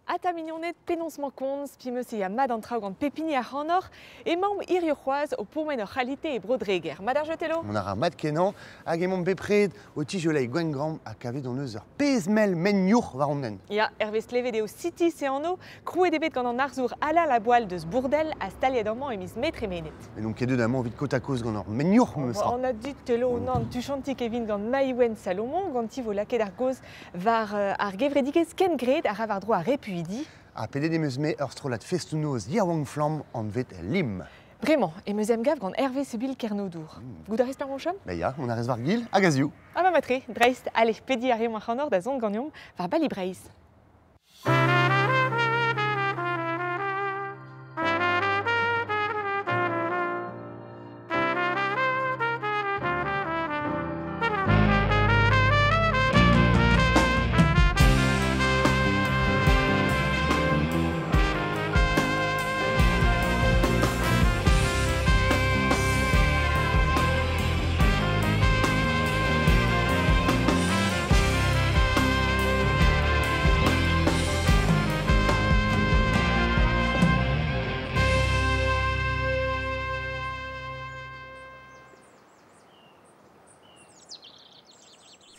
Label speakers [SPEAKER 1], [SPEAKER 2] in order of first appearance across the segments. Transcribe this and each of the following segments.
[SPEAKER 1] Ata mignoned, penaos 'mañ komz, pi 'meus e ya mat an traoù gant pep hini ac'hanoc'h. Emaomp hirio c'hoazh o pourmen ur c'halite e Bro-Dreger. Mat ar jeu, Telo?
[SPEAKER 2] Mont a ra mat-kenañ hag emaomp bepred o tijoleiñ Gwengamp ha kavet hon eus ur pezh mell menn-yourc'h war hon hent.
[SPEAKER 1] Ya, hervez klevet eo City se anv. Krouet eo bet gant an arzour Alain Laboile deus Bourdel ha staliet amañ e miz Mae tremenet.
[SPEAKER 2] Mais n'omp ket deuet amañ evit kaotakoz gant hor menn-yourc'h memes tra.
[SPEAKER 1] On a dit Telo, nann, tuchantik e vin gant Maïwenn Salomon, ganti vo lakaet ar gaoz war ar gevredigezh kengred a ra war-dro ar repuidi.
[SPEAKER 2] Ha pedet em eus-me ur strollad festoù-noz yaouank-flamm anvet Lim.
[SPEAKER 1] Bremañ em eus emgav gant Hervé Seubil Kernodour. Goût a rez pelec'h on chom?
[SPEAKER 2] Ben ya, on a rez war gil hag a-ziv.
[SPEAKER 1] Ah ba matre, dreist, allez, pediñ a reomp ac'hanoc'h da zont ganeomp war Bali Breizh.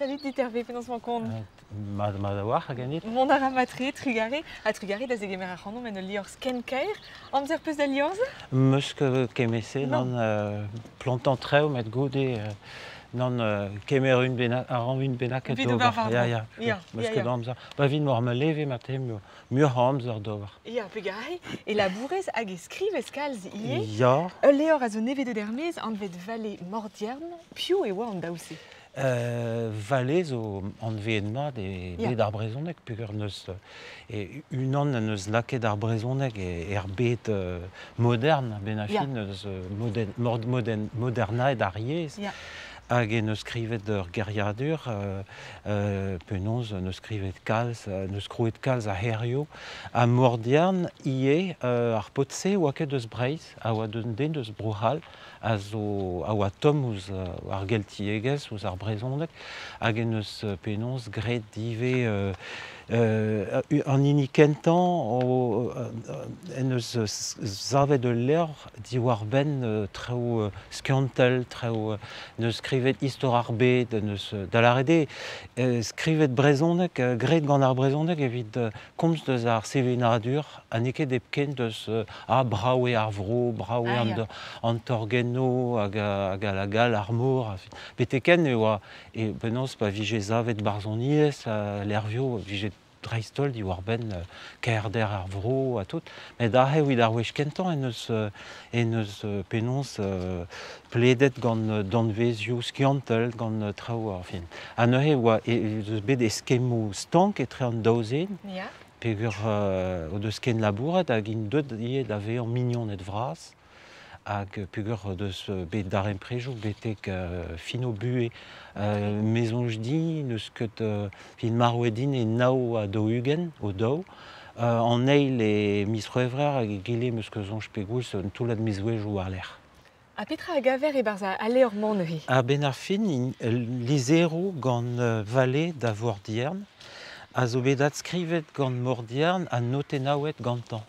[SPEAKER 1] Salut dit Hervé, penaos 'mañ kont?
[SPEAKER 3] Mat mat a-walc'h a ganit.
[SPEAKER 1] Mont a ra matre, trugare. Ha trugare da zegemer ac'hanomp en ul liorzh ken kaer. Amzer 'peus da liorzhañ?
[SPEAKER 3] Meus ket kement-se, nann plantañ traoù met goude nann kemer un bennak, a ran un bennaket d'ober. Ya, ya, meus ket amzer. Pa vin war ma leve marteze muioc'h a amzer d'ober.
[SPEAKER 1] Ya, pegahe e labourez hag e skrivez kalz ivez.
[SPEAKER 3] Ya.
[SPEAKER 1] Ul levr a zo nevez deut er-maez anvet Vallée Mordiern. Piv e oa an daou-se?
[SPEAKER 3] Vallée zo anveet mat e bed ar brezhoneg peogwir n'eus unan en deus lakaet ar brezhoneg er bed modern a-benn ar fin eus modernaet ar yezh. Hag en deus skrivet ur geriadur penaos en deus skrivet kalz, en deus krouet kalz a c'herioù. Ha Mordiern ivez, ar paotr-se oa ket eus Breizh, a oa un den eus Bro-C'hall, a zo a oa tomm ouzh ar geltiegezh, ouzh ar brezhoneg, hag en deus penaos graet ivez an hini kentañ en deus savet ul levr diwar-benn traoù skiantel, traoù neus skrivet istor ar bed, neus da lâret eo skrivet brezhoneg, graet gant ar brezhoneg evit komz deus ar sevenadur ha n'eo ket hepken deus ah brav eo ar vro, brav eo an, an torgennoù hag hag hag all ar mor. Betek-henn e oa e penaos pa vije savet barzhoniezh lec'hioù e vije dreist-holl diwar-benn kaerder ar vro ha tout. Met aze evit ar wech kentañ en deus en deus penaos pledet gant danvezioù skiantel, gant traoù enfin. Ha neuze e oa ez eus bet eskemmoù stank etre an daou zen. Peogwir o deus kenlabouret hag int deuet ivez da vezañ mignoned vras hag peogwir o deus bet darempredoù betek fin o buhez. Me soñj din n'eus ket fin marv eo din e 49 o-daou. An eil e miz C'hwevrer hag egile 'm eus ket soñj pegoulz un toullad mizvezhioù war-lerc'h.
[SPEAKER 1] Ha petra a gaver e-barzh al levr-mañ neuze?
[SPEAKER 3] A-benn ar fin, lizheroù gant Vallée da Vordiern a zo bet adskrivet gant Mordiern ha notennaouet gantañ.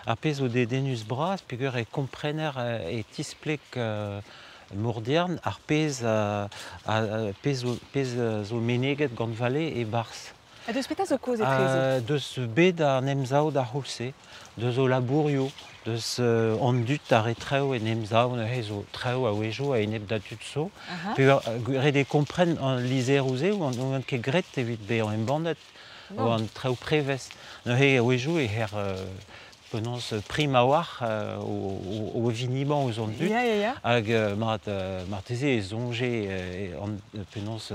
[SPEAKER 3] Ar pezh zo dedennus-bras peogwir e komprener e tispleg Mordiern ar pezh, pezh, pezh zo meneget gant Vallée e-barzh.
[SPEAKER 1] Ha deus petra zo kaoz etrezo?
[SPEAKER 3] Deus bet an emsav d'ar c'houlz-se, deus o labourioù, deus an dud a re traoù en emsav neuze zo traoù a-wezhioù a-enep da dud zo. Peogwir ret eo kompren an lizheroù-se oant ket graet evit bezañ embannet, oant traoù prevez. Neuze a-wezhioù e c'her penaos prim a-walc'h o vinimañ ouzh an dud. Hag mat, marteze e soñje penaos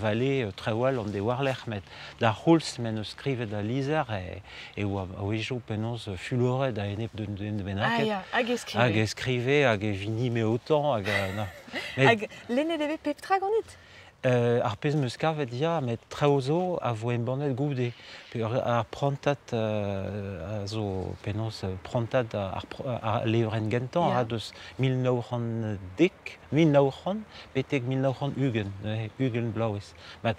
[SPEAKER 3] Vallée traoù all an deiz war-lerc'h, met d'ar c'houlz m'en deus skrivet al lizher e oa a-wezhioù penaos fuloret a-enep d'un den bennaket.
[SPEAKER 1] Hag e skrive.
[SPEAKER 3] Hag e skrive, hag e vinime outañ. Hag,
[SPEAKER 1] hag lennet e vez pep tra ganit?
[SPEAKER 3] Ar pezh 'm eus kavet ya, met traoù zo a vo embannet goude. Peogwir ar prantad a zo penaos prantad ar levrenn gentañ a deus 1910, 1900 betek 1920, neuze 20 bloavezh. Met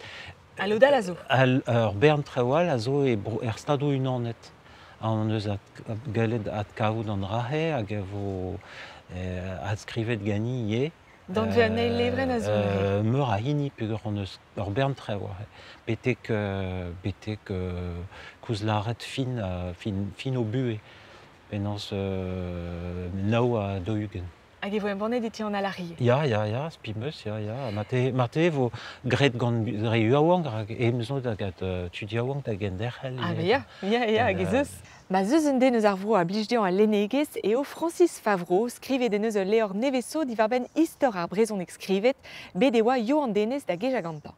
[SPEAKER 1] A lodal a zo.
[SPEAKER 3] Ur bern traoù all a zo e er stadoù unanet. An eus gallet adkavout an rahe hag a vo adskrivet gani ivez.
[SPEAKER 1] D'an an eil levrenn a zo.
[SPEAKER 3] Meur a hini peogwir hon eus ur bern traoù. Betek koulz lâret fin o buhez. Penaos nav ha 40.
[SPEAKER 1] Hag e vo embannet e ti an Alari.
[SPEAKER 3] Ya, spi meus, ya. Mate vo graet gant re yaouank hag emzo da gant tud yaouank da genderc'hel.
[SPEAKER 1] Ah, ya, hag ez eus. Ma zeus un den eus ar vro a blij dezhañ al lennegezh eo Francis Favreau, skrivet en eus ul levr nevezo diwar-benn istor ar brezhoneg skrivet, bet e oa Yoann Denez da gejañ gantañ.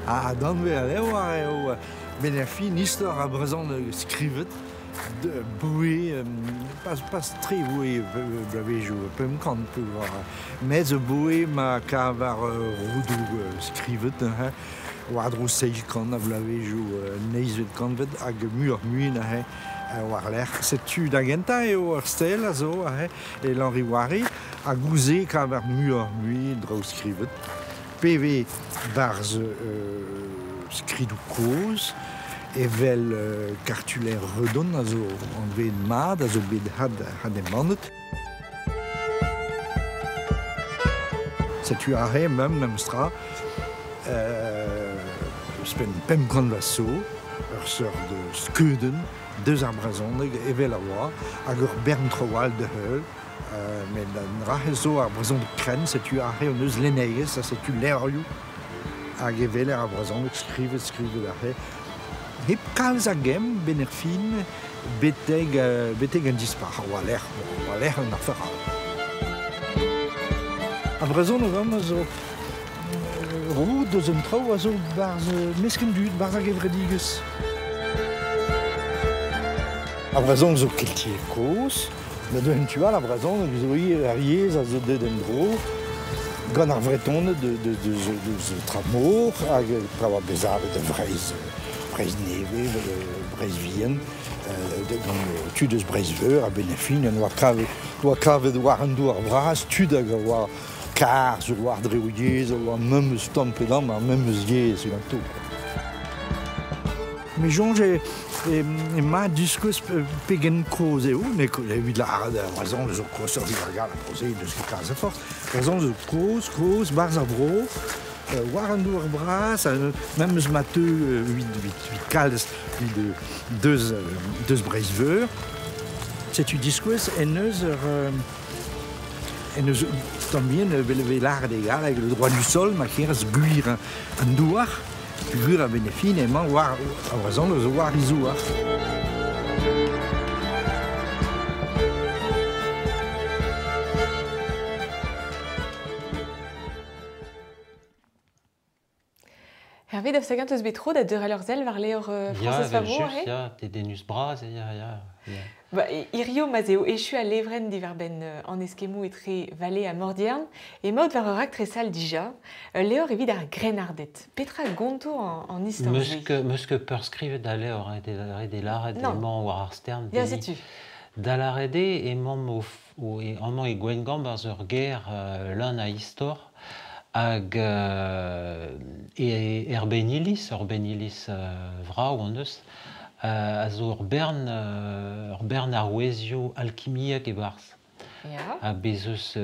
[SPEAKER 4] A danve a levr eo ben ar fin istor a brezhoneg skrivet boue, pas tre boue blavezioù pemp kant peogwir met zo boue ma kav ar roudoù skrivet war-dro 700 a blavezioù neizvet kantvet hag muioc'h mui neuze war-lerc'h. Setu da gentañ eo ur stel a zo e Lanriwari hag gouze kav ar muioc'h mui draoù skrivet. PV barz skridoù kozh evel kartuler Redon a zo anvet mat a zo bet had embannet. Setu arre memestra ouzhpenn 500 vloaz zo ur seurt skeudenn deus ar brezhoneg evel a oa hag ur bern traoù all da heul. Met an rahe zo ar brezhoneg krenn, setu arre hon eus lennegezh, ha setu levrioù hag evel ar brezhoneg skrivet arre. Hep kalz a gemm ben ar fin betek an dispac'h, war-lerc'h an afer all. Ar brezhoneg amañ zo roud eus an traoù a zo barzh mesken dud, barzh ar gevredigezh. Ar brezhoneg zo keltiek kozh, met un tu all ar brezhoneg zo ar yezh a zo deuet en-dro gant ar Vretoned deus Tramor hag pa oa bezavet da Vreizh, Breizh nevez, Breizh vihan, gant tud eus Breizh-Veur a benn ar fin en oa kavet war an douar bras tud hag a oa kar zo war dre o yezh, a oa memes tamm pe damm ar memes yezh ganto. Me soñj e ma diskouez pegen kozh eo, evit lâret ar brezhoneg zo koshoc'h evit ar gall ar proze deus ket kalz a forzh. Brezhoneg zo kozh, barzh ar vro, war an douar bras, memes ma teu evit kalz evit deus Breizh-Veur. Setu diskouez en eus ur en eus tamm bihan vel lâret e galleg le droit du sol ma kerez gwir an douar. Gwir a benn ar fin emañ war ar brezhoneg zo war e zouar.
[SPEAKER 1] Hervé, da vsagant eus bet tro da deurel ur sell war levr Francis Favreau,
[SPEAKER 3] ya, ya, dedennus bras, ya.
[SPEAKER 1] Ba, hirio ma'z eo echu al levrenn diwar-benn an eskemmoù etre Vallée ha Mordiern, emaout war ur raktres all dija, ul levr evit ar grennarded. Petra gonto an istor-se?
[SPEAKER 3] Meus ket peurskrivet al levr, ret eo lâret emañ war ar stern.
[SPEAKER 1] Ya, setu.
[SPEAKER 3] Da lâret eo emañ amañ e Gwengamp barzh ur gêr leun a istor, hag er Beniliz, ur Beniliz vrav hon eus, a zo ur bern arouezioù alkimiek e-barzh.
[SPEAKER 1] Ya.
[SPEAKER 3] Ha bez eus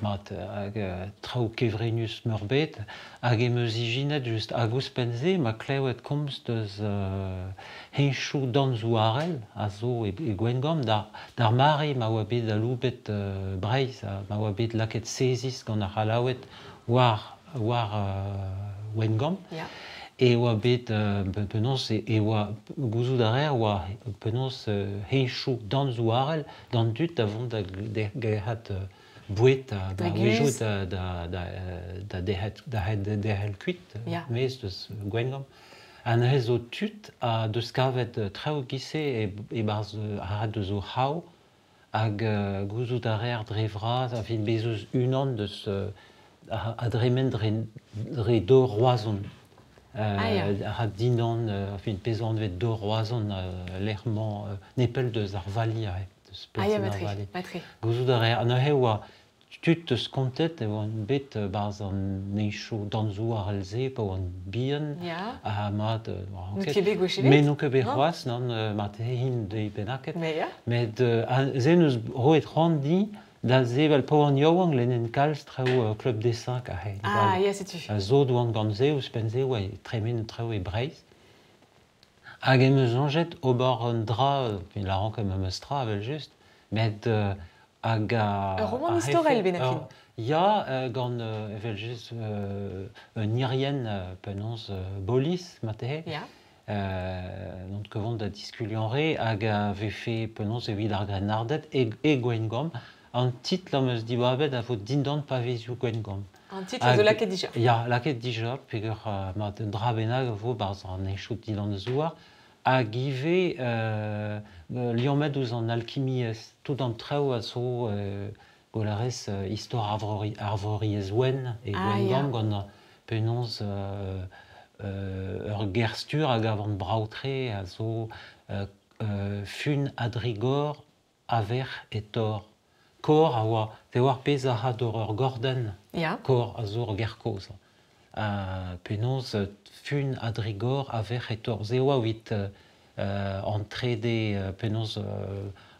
[SPEAKER 3] mat hag traoù kevrennus meurbet hag em eus ijinet just hag ouzhpenn-se ma klevet komz deus heñchoù danzouarel a zo e Gwengamp d'ar mare ma oa bet aloubet Breizh, ma oa bet lakaet sezis gant ar C'hallaoued war Gwengamp.
[SPEAKER 1] Ya.
[SPEAKER 3] E oa bet penaos e oa gouzout a reer oa penaos heñchoù danzouarel d'an dud da vont da gerc'hat boued da wejoù da derc'hel kuit maez deus Gwengamp. Ha neuze zo tud a deus kavet traoù giz-se e-barzh ar deus o c'hav Hag gouzout a reer dre vras a fin bez eus unan deus a dremen dre dor Roazhon.
[SPEAKER 1] Ah, ya.
[SPEAKER 3] A dindan, enfin, pezh anvet dor Roazhon, lec'h-mañ nepell deus ar vali, deus
[SPEAKER 1] Ah, ya,
[SPEAKER 3] plasenn ar
[SPEAKER 1] matre,
[SPEAKER 3] vali.
[SPEAKER 1] matre.
[SPEAKER 3] Gouzout a reer, neuze oa tud deus kontet e oant bet barzh an neñchoù danzouar el-se pa oant bihan.
[SPEAKER 1] Ya.
[SPEAKER 3] Ha mat...
[SPEAKER 1] N'out ket bet gwech ebet?
[SPEAKER 3] Mais n'on ket bet c'hoazh, non, marteze hin deiz bennaket.
[SPEAKER 1] Mais ya.
[SPEAKER 3] Met se neus roet c'hoant din da sevel pa oan yaouank lennen kalz traoù Club des Cinq aze.
[SPEAKER 1] Ah, ya, setu.
[SPEAKER 3] Zo oan gant se, ouzhpenn se, oa tremen traoù e Breizh. Hag em eus soñjet ober un dra, fin la rank em eus tra, evel-just, met... Hag
[SPEAKER 1] Ur roman istorel ben a fin.
[SPEAKER 3] Ya, gant evel-just un irienn penaos bolis marteze.
[SPEAKER 1] Ya.
[SPEAKER 3] N'on ket vont da diskuliañ re hag a vefe penaos evit ar grennarded e Gwengamp. An titl am eus dibabet a vo dindan pavezioù Gwengamp.
[SPEAKER 1] An titl a zo lakaet dija.
[SPEAKER 3] Ya, lakaet dija, peogwir mat un dra bennak a vo barzh an heñchoù dindan zouar. Hag ivez liammet ouzh an alkimiezh, tout an traoù a zo golarez istor arvoriezh wenn e Gwengamp gant penaos ur ger-stur hag a vant brav-tre a zo fun adrigor aver e tor. Kor a oa, te oar pezh a ra d'ur ur gordenn, kor a zo ur ger-kozh. Penaos fun adrigor aver e tor. Se oa evit an trede penaos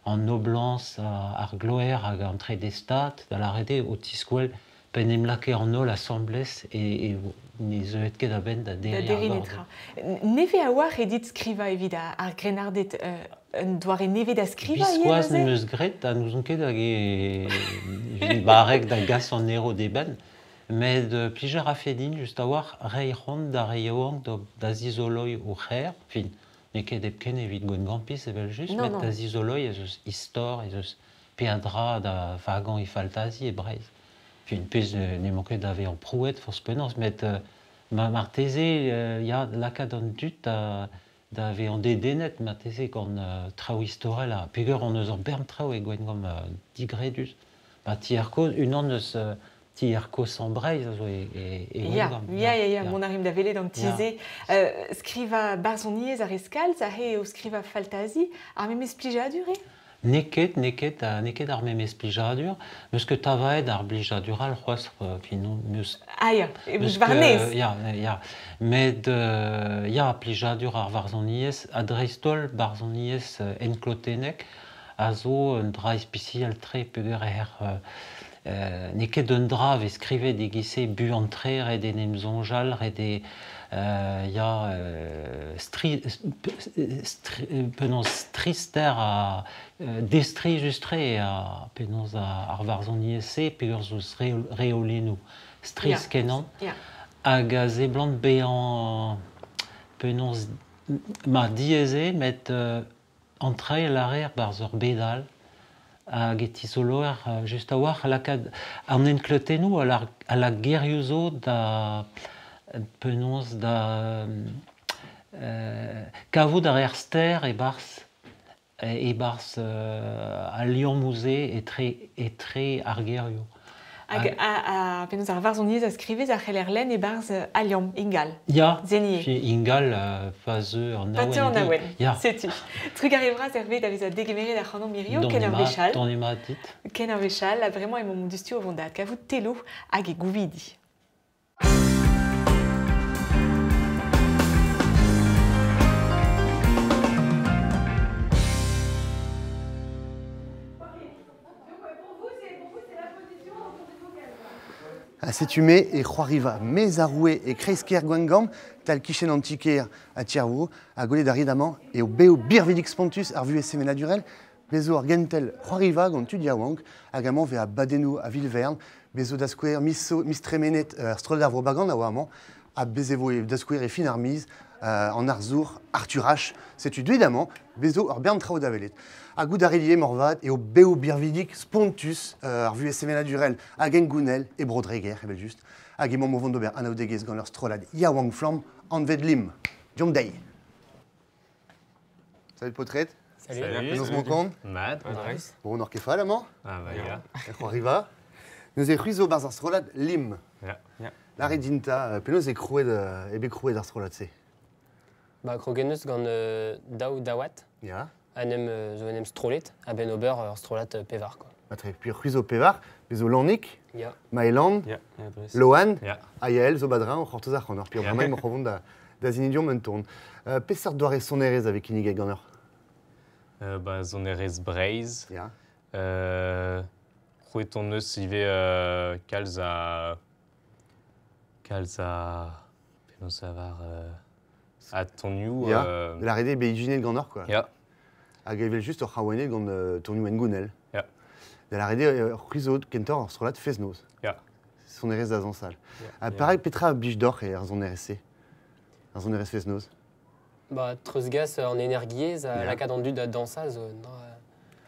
[SPEAKER 3] an noblañs ar gloer hag an trede stad da lâret eo o tiskouel pen em lakae an holl asambles e ne zeuet ket a-benn da derriñ ar
[SPEAKER 1] netra. Nevez a oar edit skrivañ evit ar grennarded un doare nevez da skrivañ ivez?
[SPEAKER 3] Biskoazh n'em eus graet ha n'ouzon ket hag e barrek da gas an ero d'eben. Met plijer a fe din just a-walc'h reiñ c'hoant da re yaouank da zizoloiñ o c'hêr, fin, n'eo ket hepken evit Gwengampiz evel-just, met da zizoloiñ ez eus istor, ez eus peadra da vagañ e faltazi e Breizh. Fin, pezh n'emañ ket da vezañ prouet forzh penaos, met marteze ya, lakaat an dud da vezañ dedennet marteze gant traoù istorel ha peogwir hon eus ur bern traoù e Gwengamp digredus. Ba tier-kozh, unan eus tier kozh en Breizh a zo e Gwengamp.
[SPEAKER 1] Ya, ya, ya, mont a rimp da welet an ti-se. Skrivañ barzhoniezh ar eskalz, aze eo skrivañ faltazi, ar memes plijadur eo?
[SPEAKER 3] N'eo ket ar memes plijadur, meus ket tavaet ar blijadur all c'hoazh, fin, meus...
[SPEAKER 1] Ah ya, meus varnez.
[SPEAKER 3] Ya, ya, met ya, plijadur ar varzhoniezh, ha dreist-holl barzhoniezh enklotennek, a zo un dra ispisial-tre peogwir ec'h n'eo ket un dra vez skrivet e-giz-se buan-tre, ret en em soñjal, ret eo ya, penaos strister ha destrijus-tre ha penaos ar varzhoniezh-se peogwir zo reolennoù strizh kenañ. Hag a seblant bezañ penaos ma diaes eo, met an trael a reer barzh ur bed all. Hag e tizoloer just a-walc'h lakaat an enklotennoù a lak gerioù zo da penaos da kavout ar reer ster e-barzh al liammoù-se etre ar gerioù.
[SPEAKER 1] Hag a penaos ar varzhoniezh a skrivez a c'heller lenn e-barzh al liamm, ingal.
[SPEAKER 3] Ya,
[SPEAKER 1] Zenier.
[SPEAKER 3] Ingal pa zeu an awen.
[SPEAKER 1] Pa teu an awen,
[SPEAKER 3] ya.
[SPEAKER 1] Setu. Trugarez vras Hervé da vezañ degemeret ar c'hanomp hirio, ken ur wech all.
[SPEAKER 3] Don ema dit.
[SPEAKER 1] Ken ur wech all, ha bremañ emañ dustio o vont da adkavout Telo hag e gouvidi.
[SPEAKER 2] Setu me e c'hoariva mez ar roue e kreiz-kêr Gwengamp, tal kichen an ti-kêr a Tiervo, ha gwelet ar rid-amañ eo beo birvidik spontus ar vuhez sevenadurel, bezo ar gentel c'hoariva gant tud yaouank, hag amañ vez a badennoù a Vilvern, bezo da skouer miz tremenet ar strollad ar Vro-Bagan a oa amañ, ha bez e vo da skouer e fin ar miz an arzour Arthur H. Setu deuet amañ, bezo ur bern traoù da welet. Ha gout ar rid morvat eo beo birvidik spontus ar vuhez sevenadurel hag engounel e Bro-Dreger, evel-just, hag emañ o vont d'ober anaoudegezh gant ur strollad yaouank flamm anvet Lim. Deomp dezhi. Salut paotred.
[SPEAKER 5] Salut.
[SPEAKER 2] Penaos mon kont.
[SPEAKER 5] Mad.
[SPEAKER 2] Bon, on ket fall amañ.
[SPEAKER 5] Ah bah ya.
[SPEAKER 2] E c'hoariva. Neus e c'hwi zo barzh ar strollad Lim.
[SPEAKER 5] Ya.
[SPEAKER 6] Ya.
[SPEAKER 2] Lare dinta, penaos e krouet, e bet krouet ar strollad se.
[SPEAKER 5] Ba krogenneus gant daou daouat.
[SPEAKER 2] Ya.
[SPEAKER 5] Anem zo en em strollet, a ben ober ur strollad pevar quoi.
[SPEAKER 2] Matre, puis c'hwi zo pevar, bez zo Lannig,
[SPEAKER 5] Ya.
[SPEAKER 2] Maëlan,
[SPEAKER 6] Ya, ya, dres.
[SPEAKER 2] Loan,
[SPEAKER 5] Ya.
[SPEAKER 2] ha Yael zo badrin o c'hortoz ar c'hant ur pir bremañ emañ c'hovont da zinidion un tourn. Peseurt doare sonerezh avec kinnig gant ur.
[SPEAKER 7] Ba sonerezh Breizh.
[SPEAKER 2] Ya.
[SPEAKER 7] C'hwet on eus ivez kalz a... Penaos a var... a tonioù...
[SPEAKER 2] Ya. La rede be ijinet gant ur quoi.
[SPEAKER 7] Ya.
[SPEAKER 2] Hag evel just ur c'haouennet gant tonioù en gounel.
[SPEAKER 7] Ya.
[SPEAKER 2] Da la rede c'hwi zo kentor ur strollad fest-noz.
[SPEAKER 7] Ya.
[SPEAKER 2] Sonerezh da zañsal.
[SPEAKER 6] Ya.
[SPEAKER 2] Ha pareil petra blij d'oc'h e ar sonerezh-se. Ar sonerezh fest-noz.
[SPEAKER 5] Ba treuzgas an energiezh a
[SPEAKER 2] Ya.
[SPEAKER 5] lakaat an dud da dañsal zo...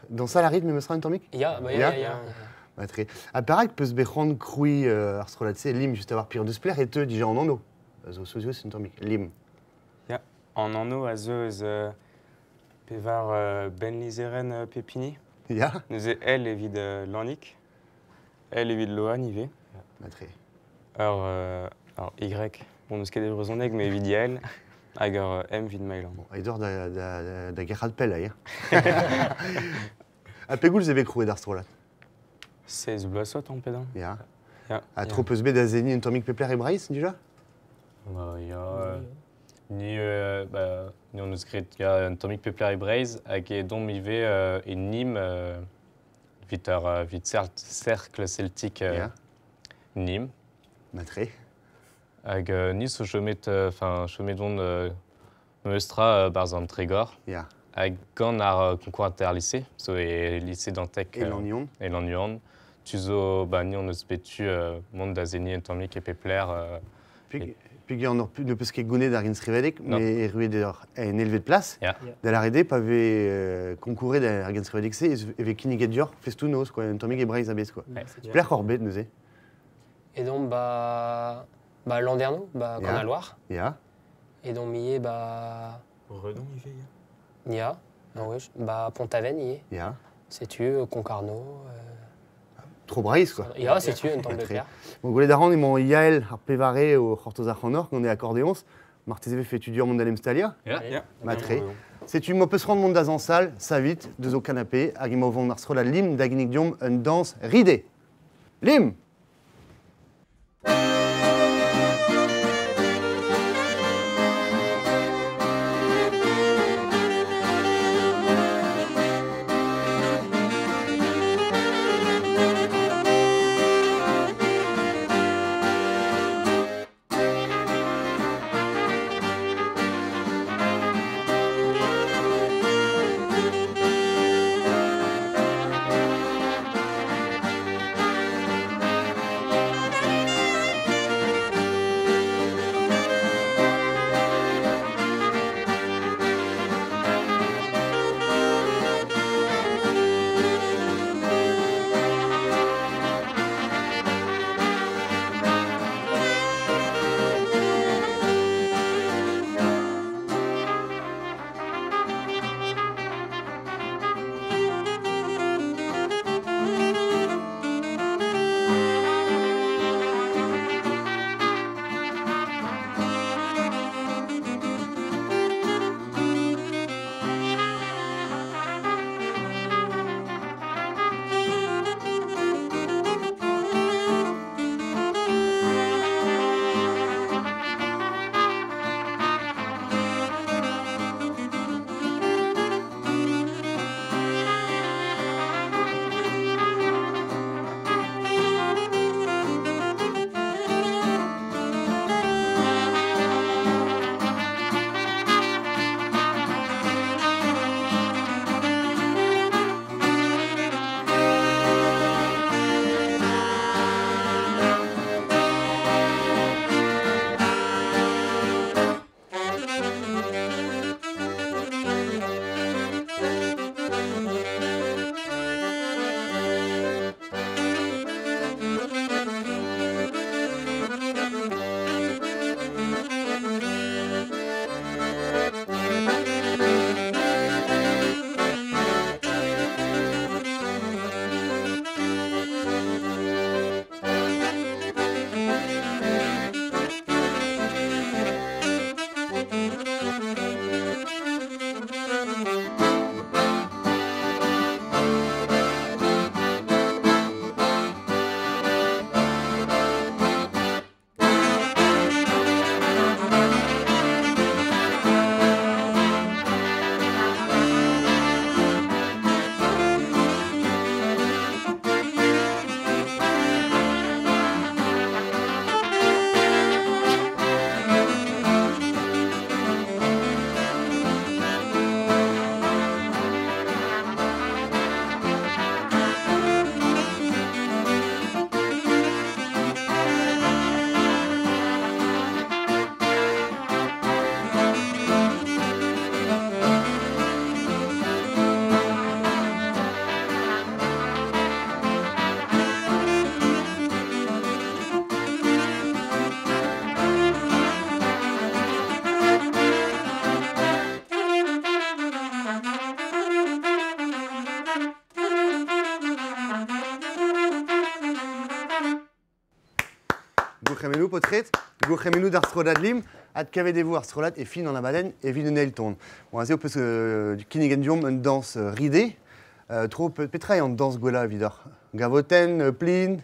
[SPEAKER 2] Dañsal a rit memes tra un tammig?
[SPEAKER 5] Ya, ba ya,
[SPEAKER 2] Ya.
[SPEAKER 5] ya, ya.
[SPEAKER 2] Matre. Ha pareil peus bet c'hoant krouiñ ar strollad-se Lim just a war pir deus plec'h e teu dija an anno. Zo sozius un tammig. Lim.
[SPEAKER 6] Ya. An anno a zo eus pevar ben lizeren pepini.
[SPEAKER 2] Ya.
[SPEAKER 6] Neuze el evit Lannig, el evit Loan ivez.
[SPEAKER 2] Matre.
[SPEAKER 6] Ur Y, bon, neus ket e brezhoneg, mais evit Yael, hag ur M evit Maëlan.
[SPEAKER 2] Bon, aidor da gerc'hat pell, aer. Ha pegoulz e bet krouet ar strollad.
[SPEAKER 6] 16 bloaz an pedan.
[SPEAKER 2] Ya.
[SPEAKER 6] Ya.
[SPEAKER 2] Ha tro peus bet da zeni un tammig pepler e Breizh, dija?
[SPEAKER 7] Ba ya... Ni, ba, ni on eus graet ya un tammig pepler e Breizh hag e domp ivez e Nîmes vit ar vit cercle celtique
[SPEAKER 2] Ya.
[SPEAKER 7] Nîmes.
[SPEAKER 2] Matre.
[SPEAKER 7] Hag ni zo chomet, enfin chomet on meustra barzh an Trégor.
[SPEAKER 2] Ya.
[SPEAKER 7] Hag gant ar concours interlycée, zo e lycée Dantec
[SPEAKER 2] E Lannuon.
[SPEAKER 7] e Lannuon. Tu zo, ba, ni on eus bet tu mont da zeni un tammig e pepler.
[SPEAKER 2] Pig an ur ne peus ket gounet ar genstrivedek,
[SPEAKER 7] Non.
[SPEAKER 2] mais erruet ur en elvet plas.
[SPEAKER 7] Ya.
[SPEAKER 5] Ya.
[SPEAKER 2] Da la rede pa ve concouret ar genstrivedek se, e ve kinniget dior festoù-noz, quoi, un tammig e Breizh a-bezh, quoi.
[SPEAKER 7] Ouais.
[SPEAKER 2] Plec'h ur bet neuze.
[SPEAKER 5] Et donc ba Landerneau, ba
[SPEAKER 2] Ya.
[SPEAKER 5] gant al Loire.
[SPEAKER 2] Ya.
[SPEAKER 5] Et donc ivez ba
[SPEAKER 6] Redon ivez, ya.
[SPEAKER 5] Ya, ah ouais, ba Pont-Aven ivez.
[SPEAKER 2] Ya.
[SPEAKER 5] Setu Concarneau.
[SPEAKER 2] Tro Breizh, quoi.
[SPEAKER 5] Ya, setu un tamm
[SPEAKER 2] Matre.
[SPEAKER 5] pepler.
[SPEAKER 2] Bon, gwelet a ran emañ Yael ar pevare o c'hortoz ar c'hant gant e accordéons. Marteze ve fait tudur mont da lemstalia.
[SPEAKER 7] Ya.
[SPEAKER 6] Ya.
[SPEAKER 2] Matre. Setu mo peus rand mont da zañsal, savit, deus o canapé, hag emañ o vont ar strollad Lim da ginnig diomp un dañs ride. Lim!
[SPEAKER 8] Thank
[SPEAKER 2] Gourc'hemennoù, potret, gourc'hemennoù d'ar strollad lim, ad kavet evo ar strollad e fin an abadenn evit un eil ton. Bon, aze ho peus kinnig en diomp un dañs ride, tro petra eo an dañs gwellañ evidoc'h? Gavotenn, plin?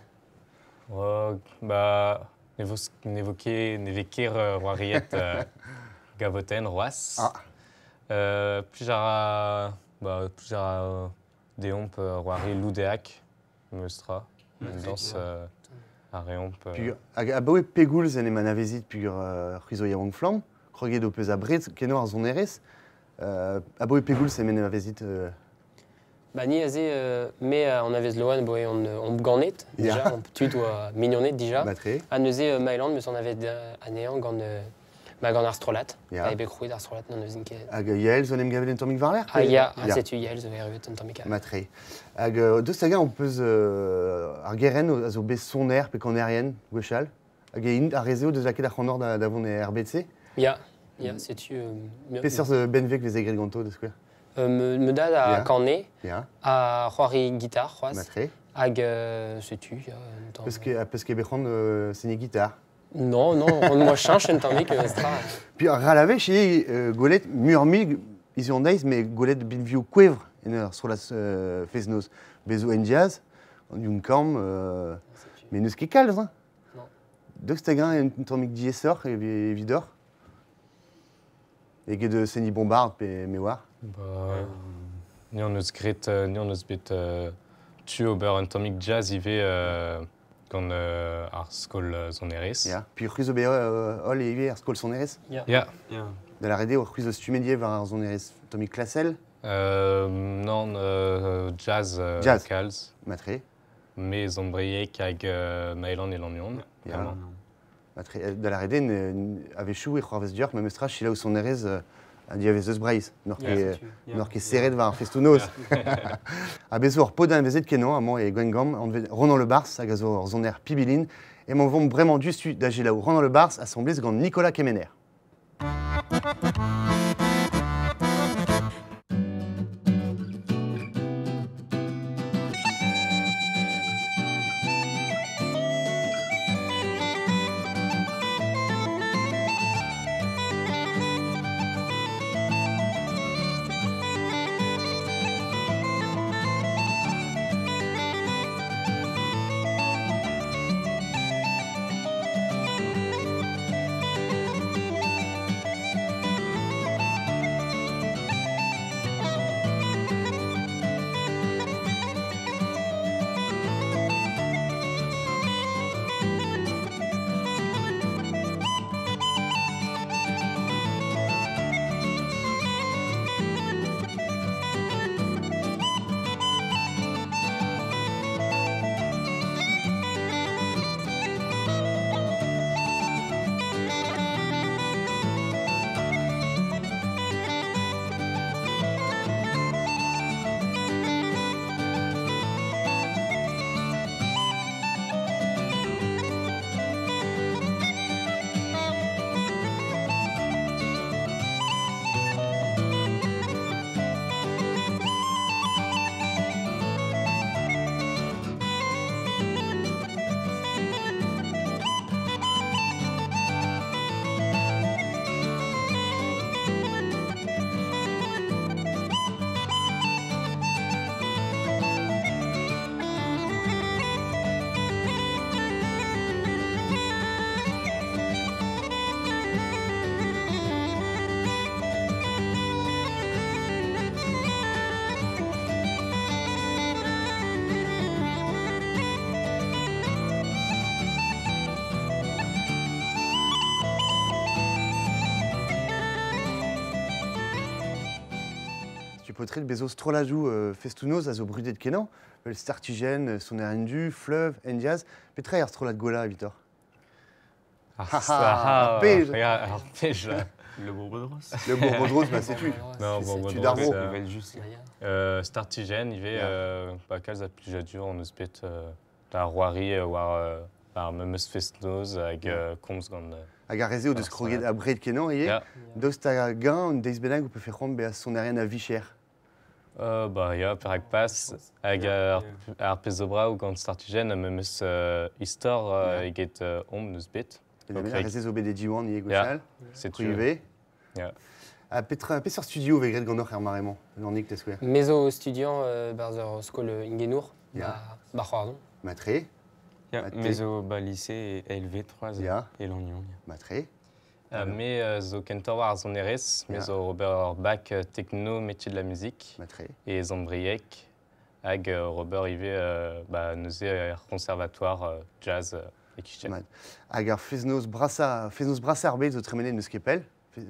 [SPEAKER 7] Oh, ba, ne vo ne vo ket, ne vez ket c'hoariet gavotenn c'hoazh.
[SPEAKER 2] Ah.
[SPEAKER 7] Plij a ra, ba, plij a ra deomp c'hoari Loudéac, meus tra. Un dañs a reomp.
[SPEAKER 2] Pugur, hag abaoe pegoulz en em anavezit pugur c'hwi zo yaouank flamm, kroget ho peus abred kenañ ar sonerezh. Abaoe pegoulz en em anavezit
[SPEAKER 5] Ba ni aze me an avez Loan boe on ganet déjà, on tud oa mignoned dija.
[SPEAKER 2] Matre.
[SPEAKER 5] Ha neuze Maëlan meus an avez anezhañ gant ba gant ar strollad.
[SPEAKER 2] Ya.
[SPEAKER 5] Ha eo bet krouet ar strollad n'an eus ket.
[SPEAKER 2] Hag Yael zo en em gavet un tammig war-lerc'h,
[SPEAKER 5] Ah,
[SPEAKER 2] pe
[SPEAKER 5] ya,
[SPEAKER 2] Ya.
[SPEAKER 5] setu Yael zo erruet un tammig.
[SPEAKER 2] Matre. Hag deus hag-eñ on peus ar gerent a zo bet soner pe kanerien gwechall. Hag e int ar rezeo deus lakaet ar c'honor da vont e RBC.
[SPEAKER 5] Ya, ya, setu
[SPEAKER 2] Peseurt benveg veze graet ganto, da skouer?
[SPEAKER 5] Me dad a
[SPEAKER 2] Ya.
[SPEAKER 5] kane,
[SPEAKER 2] Ya.
[SPEAKER 5] a c'hoari gitar c'hoazh.
[SPEAKER 2] Matre.
[SPEAKER 5] Hag setu, ya, un tamm.
[SPEAKER 2] Peus ket bet c'hoant seniñ gitar?
[SPEAKER 5] Non, non, on moa cheñch un tammig, stra.
[SPEAKER 2] Puis ar ralavech eo gwelet murmig hiziv an deiz, met gwelet binvioù kouevr en ur strollad fest-noz. Bezo en jazz, an youn kamm, met n'eus ket kalz, hein.
[SPEAKER 5] Non.
[SPEAKER 2] Daoust hag-eñ un tammig diaesoc'h evidoc'h? Eget seniñ bombard pe me oar?
[SPEAKER 7] Ba, ni on eus graet, ni on eus bet tu ober un tammig jazz ivez gant ar skol sonerezh.
[SPEAKER 2] Ya. Puis c'hwi zo bet holl ivez ar skol sonerezh?
[SPEAKER 5] Ya.
[SPEAKER 7] Ya.
[SPEAKER 6] Ya.
[SPEAKER 2] Da la rede, c'hwi zo stummet ivez war ar sonerezh tammig klasel?
[SPEAKER 7] Non, jazz,
[SPEAKER 2] Jazz.
[SPEAKER 7] kalz.
[SPEAKER 2] Matre.
[SPEAKER 7] Me zombriek hag Maëlan e Lannion.
[SPEAKER 2] Ya.
[SPEAKER 7] Vraiment.
[SPEAKER 2] Matre, da la rede, a-wechoù e c'hoarvez dioc'h, memes tra selaou sonerezh a diavez eus Breizh. N'oc'h
[SPEAKER 5] Ya,
[SPEAKER 2] ket,
[SPEAKER 5] setu.
[SPEAKER 6] Ya.
[SPEAKER 2] n'oc'h ket serret war ar festoù-noz.
[SPEAKER 7] Ya.
[SPEAKER 2] Ha bez zo ur pod anavezet kenañ, amañ e Gwengamp, anvet Ronan Le Bars, hag a zo ur soner pibilin, emañ vont bremañ diouzhtu da selaou Ronan Le Bars, asambles gant Nicolas Kemener. Potret bezo strollajou festoù-noz a zo brudet kenañ, vel Startijenn, Sonerien Du, Fleuve, Endiaz, petra eo ar strollad gwellañ evidoc'h?
[SPEAKER 7] Ar
[SPEAKER 2] Ha, ha,
[SPEAKER 7] ha,
[SPEAKER 2] ar pej.
[SPEAKER 7] Ya, ar pej.
[SPEAKER 6] Le Bourbodros.
[SPEAKER 2] Le Bourbodros, bah setu.
[SPEAKER 7] Non,
[SPEAKER 5] C'est
[SPEAKER 7] Bourbodros,
[SPEAKER 2] tu d'arro.
[SPEAKER 6] Evel just.
[SPEAKER 5] Ya, ya.
[SPEAKER 7] Startijenn ivez,
[SPEAKER 2] Ya.
[SPEAKER 7] ba kalz a plijadur on eus bet da c'hoari war ar memes fest-noz hag komz gant
[SPEAKER 2] Hag ar rezeo deus
[SPEAKER 7] ar
[SPEAKER 2] kroget
[SPEAKER 7] strollad.
[SPEAKER 2] abred kenañ ivez.
[SPEAKER 7] Ya.
[SPEAKER 2] Daoust hag-eñ un deiz bennak ho pefe c'hoant bezañ sonerien a vicher?
[SPEAKER 7] Ba ya, perak pas, hag ar pezh zo brav gant startijenn memes istor eget omp neus bet.
[SPEAKER 2] Ok. Ar zo bet e Diwan ivez gwechall.
[SPEAKER 7] Setu.
[SPEAKER 2] Ivez.
[SPEAKER 7] Ya.
[SPEAKER 2] Ha petra peseurt studio vez graet ganeoc'h er mare-mañ, Lannig, da skouer?
[SPEAKER 5] Me zo studiañ barzh ur skol ingenour, ba C'hoarzhon.
[SPEAKER 2] Matre.
[SPEAKER 6] Ya, me zo ba lycée e LV3 e Lannion.
[SPEAKER 2] Matre.
[SPEAKER 7] Me zo kentoc'h war ar sonerezh, me zo ober ur bac techno métier de la musique.
[SPEAKER 2] Matre.
[SPEAKER 7] E Zambrieg, hag Robert ivez ba neuze er conservatoire jazz e kichen.
[SPEAKER 2] Hag ar fest-noz brasañ ar bed zo tremenet neus ket pell,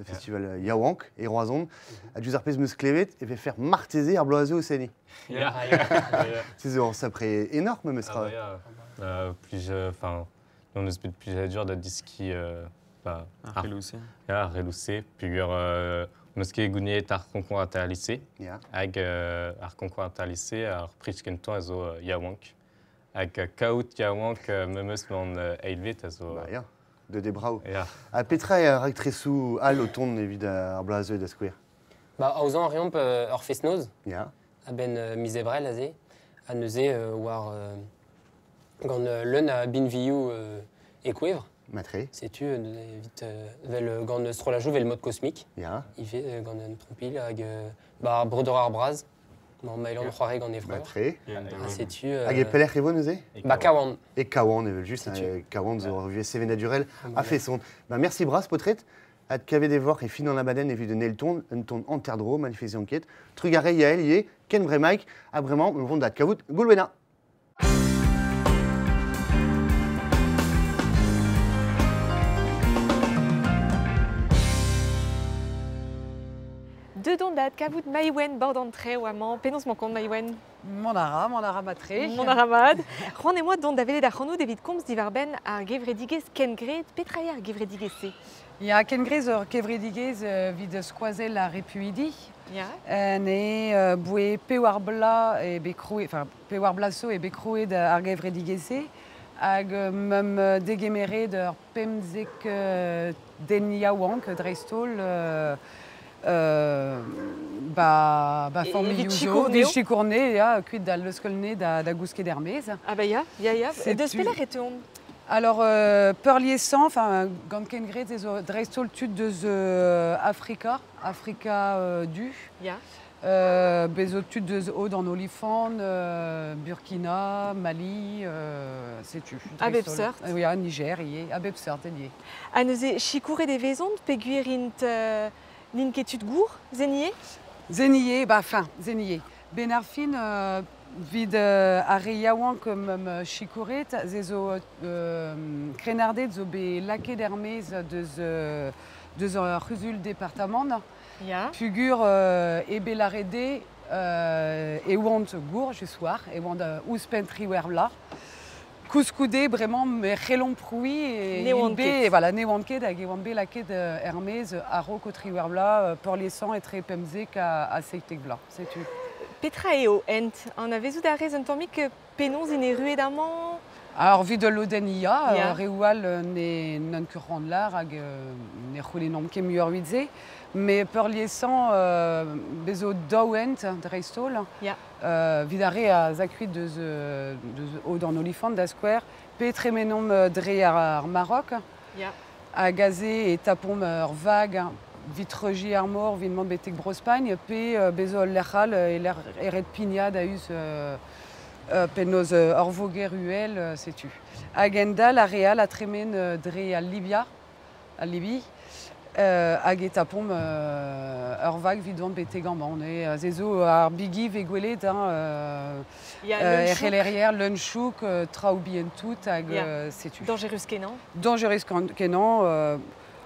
[SPEAKER 2] festival Yaouank e Roazhon, ha diouzh ar pezh meus klevet e vefe marteze ar bloaz o seniñ.
[SPEAKER 7] Ya,
[SPEAKER 2] C'est zo sapre énorme meus tra.
[SPEAKER 7] Plij, enfin, on eus bet plijadur da diski ba,
[SPEAKER 6] ar relouse.
[SPEAKER 7] Ya, ar relouse, pugur on eus ket gouniet ar concours interlycée. Hag ar concours interlycée ar prij kentañ a zo Yaouank. Hag kaout Yaouank memes gant eilvet a zo...
[SPEAKER 2] Ba, ya, de debrao.
[SPEAKER 7] Ya.
[SPEAKER 2] Ha petra eo ar raktresoù all o tont evit ar bloaz da skouer?
[SPEAKER 5] Ba, aozañ a reomp ur fest-noz.
[SPEAKER 2] Ya.
[SPEAKER 5] A-benn miz Ebrel aze. Ha neuze war gant leun a binvioù e kouevr.
[SPEAKER 2] Matre.
[SPEAKER 5] Setu evit vel gant strollajoù vel mod kosmik.
[SPEAKER 2] Ya.
[SPEAKER 5] Ivez gant un trompilh hag ba breudeur ar braz. Ma mailon c'hoari gant e freur.
[SPEAKER 2] Matre.
[SPEAKER 5] Ha setu
[SPEAKER 2] Hag e pelec'h e vo neuze?
[SPEAKER 5] Ba Kawan.
[SPEAKER 2] E Kawan evel just, Kawan zo ur vuhez sevenadurel a feson. Ba merci bras potret. Ad kavet e voc'h e fin an abadenn evit un elton, un ton anterdro, manifesti enquête. Trugarez Yael ivez, ken bremaik, ha bremañ vont da kavout Goulwena.
[SPEAKER 1] Dedon da kavout Maïwenn bord an tre amañ, penaos mañ kont Maïwenn?
[SPEAKER 8] Mont a ra matre.
[SPEAKER 1] Mont a ra mat. C'hoant e moa dont da welet ar c'hanout evit komz diwar-benn ar gevredigezh kengred, petra eo ar gevredigezh-se?
[SPEAKER 8] Ya, kengred ur kevredigezh evit skoazell ar repuidi.
[SPEAKER 1] Ya.
[SPEAKER 8] Ne boe pewar bla e bet kroe, enfin pewar bla so e bet kroet ar gevredigezh-se hag mem degemeret ur pemzek den yaouank dreist-holl ba familh zo, de chikourne, ya, kuit da leuskelne da gousket er-maez.
[SPEAKER 1] Ah ba ya, ya, ya. Deus pelec'h e teuont?
[SPEAKER 8] Alors, peurliesañ, enfin, gant kengred ez zo dreist-holl tud deus Afrika, Afrika du.
[SPEAKER 1] Ya.
[SPEAKER 8] Bez zo tud deus Haut an Olifant, Burkina, Mali, setu.
[SPEAKER 1] A bep seurt.
[SPEAKER 8] Ya, Niger, ivez, a bep seurt, ivez.
[SPEAKER 1] Ha neuze chikouret e vezont peogwir int n'int ket tud gour, zenier?
[SPEAKER 8] Zenier, ba, fin, zenier. Ben ar fin, vid ar re yaouank mem chikouret, ze zo krennarded zo bet laket er-maez deus ur c'huzul departamant.
[SPEAKER 1] Ya.
[SPEAKER 8] Pugur e bet larede e oant gour, just war, e oant ouzhpenn triwec'h vloaz. Koulskoude, bremañ, me c'hellomp prouiñ
[SPEAKER 1] Ne oant ket.
[SPEAKER 8] Voilà, ne oant ket hag e oant bet laket er-maez a-raok o triwec'h vloaz, peurliesañ etre pemzek ha seitek vloaz, setu.
[SPEAKER 1] Petra eo hent? Anavezout a rez un tammig penaos int erruet amañ?
[SPEAKER 8] Alors, vid ul lodenn ya, reoù all ne n'on ket c'hoant lar hag ne c'houlennomp ket muioc'h evit se. Mais peurliesañ bez zo daou hent dreist-holl.
[SPEAKER 1] Ya.
[SPEAKER 8] Vid ar re a zakuit deus Haut an Olifant da skouer, pe tremenomp dre ar Maroc.
[SPEAKER 1] Ya.
[SPEAKER 8] Hag aze e tapomp ur vag vit reuji ar mor, vit mont betek Bro-Spagn, pe bez zo ul lec'h all e lec'h eret pignat a-us penaos ur voger uhel, setu. Hag endal ar re all a tremen dre al Libia, al Libi, hag e tapomp ur vag vit dont betek amañ. Ze zo ar bigi vez gwelet, hein, erc'helerier, leun-chouk, traoù bihan tout, hag setu.
[SPEAKER 1] Dangerus kenañ?
[SPEAKER 8] Dangerus kenañ.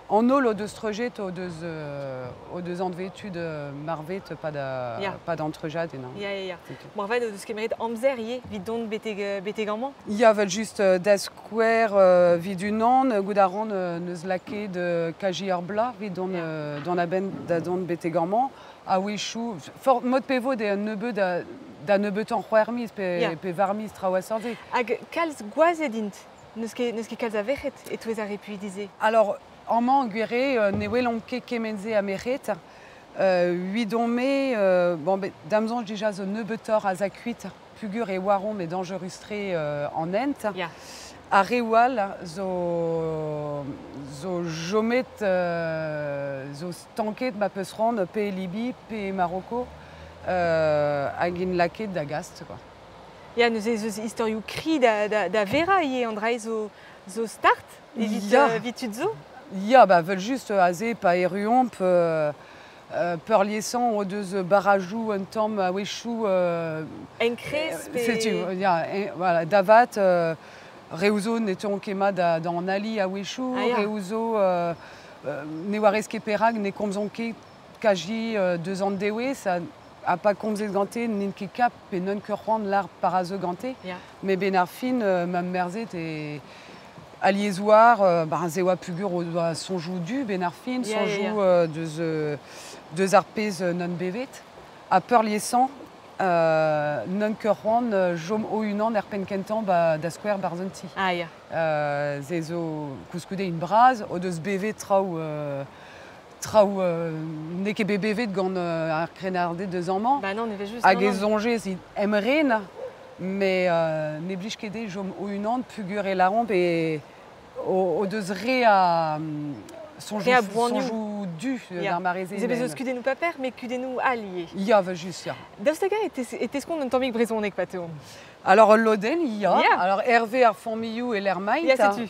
[SPEAKER 8] En holl o deus treujet, o deus anvetud marvet, pas d'entrejad.
[SPEAKER 1] Ya, ya, ya. Marvet o deus kemeret amzer ivez evit dont betek amañ?
[SPEAKER 8] Ya, vel just da skouer vid unan, gout a ran neus laket kaji ur bla evit dont a-benn da dont betek amañ. A-wechoù, mod pevo de nebeud da nebeutan c'hwec'h miz pe var miz traoù a seurt-se.
[SPEAKER 1] Hag kalz gwazed int? N'eus ket kalz a verc'hed e-touez ar repuidi-se?
[SPEAKER 8] Alors, amañ gwere ne welomp ket kement-se a merc'hed, Uidon me, bon, bet, damzon dija zo nebetor a zakuit pugur e waron me dangerustre an ent.
[SPEAKER 1] Ya.
[SPEAKER 8] Ar re all zo, zo jomet, zo stanket ma peus ran pe Libi, pe Maroko, hag in laket da gast, quoi.
[SPEAKER 1] Ya, neuze ez eus istorioù kri da vera ivez an dra zo start evit,
[SPEAKER 8] Ya.
[SPEAKER 1] evit tud zo.
[SPEAKER 8] Ya, ba, vel just aze pa erruomp peurliesañ o deus barrajoù un tamm a-wechoù
[SPEAKER 1] Enkrez pe...
[SPEAKER 8] Setu, ya, voilà, davat reouzo ne ket mat da an ali a-wechoù,
[SPEAKER 1] Ah, ya.
[SPEAKER 8] reouzo ne warez ket perak ne komzon ket kaji deus an dewe, ça a pa komzet gante, n'int ket kap pe non ket c'hoant lar parazo gante.
[SPEAKER 1] Ya.
[SPEAKER 8] Me ben ar fin, ma merzet e aliez war, ba, ze oa pugur o doa sonjou du ben ar fin,
[SPEAKER 1] Ya, ya,
[SPEAKER 8] sonjou
[SPEAKER 1] ya.
[SPEAKER 8] deus ar pezh non bevet. A peurliesañ, non ket c'hoant jom o unan er penn kentañ ba, da skouer barzhunti.
[SPEAKER 1] Ah, ya.
[SPEAKER 8] Ze zo koulskoude in braz, o deus bevet traoù, traoù n'eo ket bet bevet gant ar krennarded deus amañ.
[SPEAKER 1] Ba non, ne vez just.
[SPEAKER 8] Hag
[SPEAKER 1] non,
[SPEAKER 8] e
[SPEAKER 1] non.
[SPEAKER 8] soñje zit emren, mais ne blij ket dezhe jom o unan pugur e laromp e o deus re a sonjou,
[SPEAKER 1] Re a boanioù.
[SPEAKER 8] sonjou du
[SPEAKER 1] Ya.
[SPEAKER 8] d'ar mareze.
[SPEAKER 1] Ze bezo kudennoù paper, mais kudennoù allié.
[SPEAKER 8] Ya, va just, ya.
[SPEAKER 1] Daoust hag e teskont un tammig brezhoneg pa teont.
[SPEAKER 8] Alors, loden, ya.
[SPEAKER 1] Ya.
[SPEAKER 8] Alors, Hervé ar familhoù e l'ermaint.
[SPEAKER 1] Ya, setu.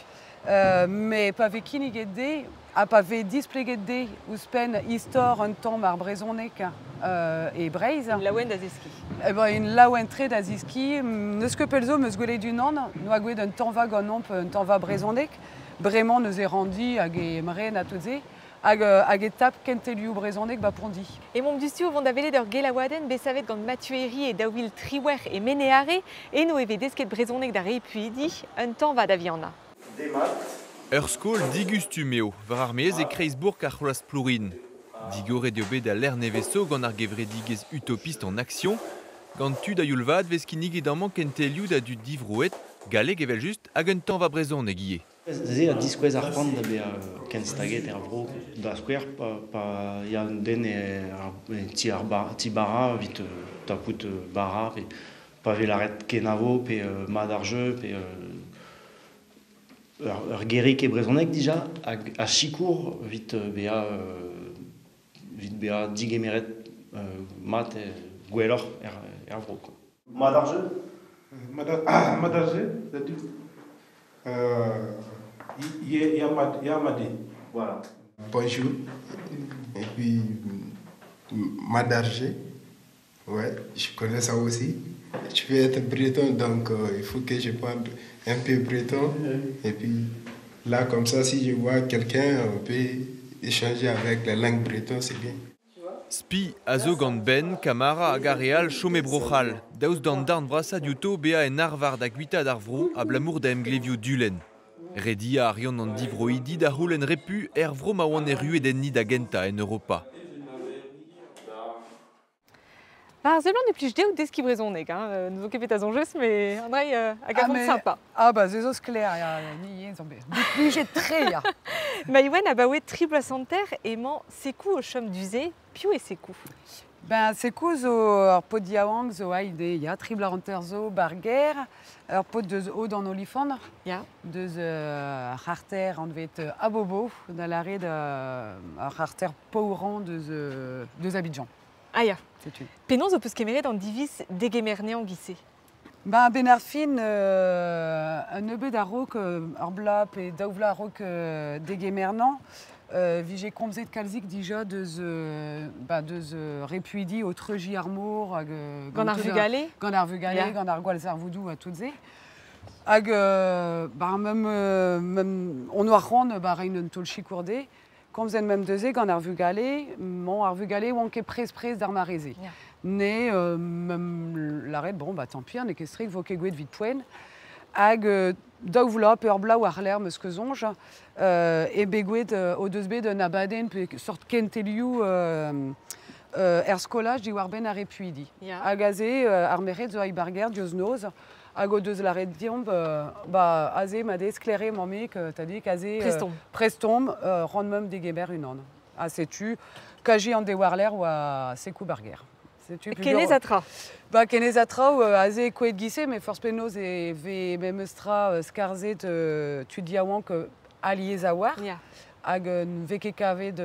[SPEAKER 8] Mais pa vez kinniget de, ha pa vez displeget de ouzhpenn istor un tamm ar brezhoneg e Breizh.
[SPEAKER 1] Laouen da zeski.
[SPEAKER 8] Eh ben, in laouen tre da zeski. Neus ket pell zo meus gwelet unan, noa gwelet un tañva gant omp, un tañva brezhoneg. Bremañ neus e randi hag e mren ha tout se. Hag e tap kentelioù brezhoneg ba Pondi.
[SPEAKER 1] E mont dustu o vont da welet ur gelaouadenn bet savet gant Mathieu Herry e daouil triwer e Meneare, eno e vez desket brezhoneg da repuidi, un tañva da vihannañ.
[SPEAKER 9] Ur skol digustum eo, war ar maez e Kreisbourg ar c'hloaz Plourin. Digoret eo bet a l'air neveso gant ar gevredigezh utopist en action, gant tud a youl vat vez kinniget amañ kentelioù da dud divroet, galleg evel just hag un tañva brezhoneg ivez.
[SPEAKER 10] Se a diskouez ar c'hoant da bezañ kenstaget er vro da skouer pa ya un den e ti ar bar, ti bara evit tapout bara pe pa vez lâret kenavo pe mat ar jeu pe ur gerik e brezhoneg dija hag a sikour evit evit bezañ digemeret mat gwelloc'h er vro, quoi.
[SPEAKER 2] Mat ar jeu ?
[SPEAKER 11] Mat ar jeu, da du. Yamadi.
[SPEAKER 2] Voilà.
[SPEAKER 11] Bonjour. Et puis, Madargé. Ouais, je connais ça aussi. Je veux être breton, donc il faut que je parle un peu breton. Et puis là, comme ça, si je vois quelqu'un, on peut échanger avec la langue breton, c'est bien.
[SPEAKER 9] Spi a zo gant Ben, Kamara hag ar real chome brochal. Daoust d'an darn vrasa diouto bea en arvar da gwitad ar vro a blamour da emglevioù dulenn. Redi a arion an divroidi da c'houlenn repu er vro ma oan erruet enni da genta en Europa.
[SPEAKER 1] Ba, ar seblant e plij dezho deskiñ brezhoneg, hein. N'eus ket bet a soñjez, mais Andrei, hag a
[SPEAKER 8] Ah,
[SPEAKER 1] font
[SPEAKER 8] mais
[SPEAKER 1] sympa.
[SPEAKER 8] Ah bah, ze zo sklaer, ya, ni yen, zo bet. Plijet tre, ya.
[SPEAKER 1] Maïwenn a baoe tri bloaz hanter emañ Sekou o chom du-se, piv eo Sekou ?
[SPEAKER 8] Ben, Sekou zo ur paotr diaouank zo aide, ya, tri bloaz hanter zo bar ger, ur paotr deus o d'an olifant,
[SPEAKER 1] Ya.
[SPEAKER 8] deus ar c'harter anvet Abobo, da lâret ar c'harter paourañ deus Abidjan.
[SPEAKER 1] Ah ya.
[SPEAKER 8] Setu.
[SPEAKER 1] Penaos zo peus kemeret an diviz degemerneañ giz-se ?
[SPEAKER 8] Ben, ben ar fin, un nebeud a-raok, ur bloaz pe daou vloaz a-raok, degemernañ, vije komzet kalzik dija deus ba, deus repuidi o treuji ar mor hag,
[SPEAKER 1] Gant ar
[SPEAKER 8] gant tout
[SPEAKER 1] vugale ?
[SPEAKER 8] Gant ar vugale,
[SPEAKER 1] Ya.
[SPEAKER 8] gant ar gwall zarvoudoù ha tout se. Hag ba, mem, on oa c'hoant, ba, rein un taol sikour dezhe. Komzet mem deus gant ar vugale, mañ ar vugale oant ket prez-prez d'ar mareze.
[SPEAKER 1] Ya.
[SPEAKER 8] Ne mem lâret, bon, bah, tant pis, ne ket strik, vo ket gwelet evit poent. Hag daou vloaz pe ur bloaz war lerc'h meus ket soñj, e bet gwelet, o deus bet un abadenn pe sort kentelioù, er skolaj diwar-benn ar repuidi.
[SPEAKER 1] Ya.
[SPEAKER 8] Hag aze, ar merc'hed zo a barger diouzh noz, hag o deus lâret deomp, ba, aze ma dez sklaere mammig, t'as dit, aze,
[SPEAKER 1] Prestomp.
[SPEAKER 8] prestomp, ran meum degemer unan. Ha setu, kaji an de warler oa sekou barger. Setu
[SPEAKER 1] Kenez a tra.
[SPEAKER 8] Ba, kenez a tra, aze koet gise, me forz penaos e ve memes tra skarzet tud yaouank aliez a war.
[SPEAKER 1] Ya.
[SPEAKER 8] Hag ne vez ket kavet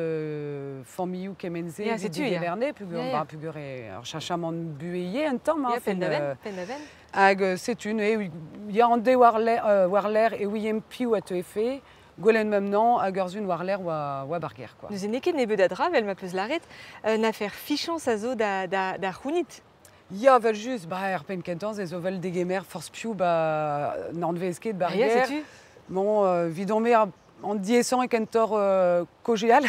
[SPEAKER 8] familhoù kement-se
[SPEAKER 1] Ya,
[SPEAKER 8] evit
[SPEAKER 1] setu, ya.
[SPEAKER 8] digeverne, pugur,
[SPEAKER 1] Ya, ya.
[SPEAKER 8] ba, pugur e ur chachamant bueye un tamm, hein,
[SPEAKER 1] Ya, penn da
[SPEAKER 8] fin,
[SPEAKER 1] benn, penn da benn.
[SPEAKER 8] Hag setu, ne, ya an de war l'air e ouiem piv a teu efe, gwelen mem nan hag ur zun war l'air oa barger, quoi.
[SPEAKER 1] Neuze n'eo ket nebeut a dra, vel ma peus laret, na fer fichañs a zo da c'hounit.
[SPEAKER 8] Ya, vel just, ba, er penn kentañ, ze zo vel degemer forz piv, ba, n'an vez ket
[SPEAKER 1] Ah, ya,
[SPEAKER 8] barger.
[SPEAKER 1] setu.
[SPEAKER 8] Bon, vidon me an diesan e kentor kojeal,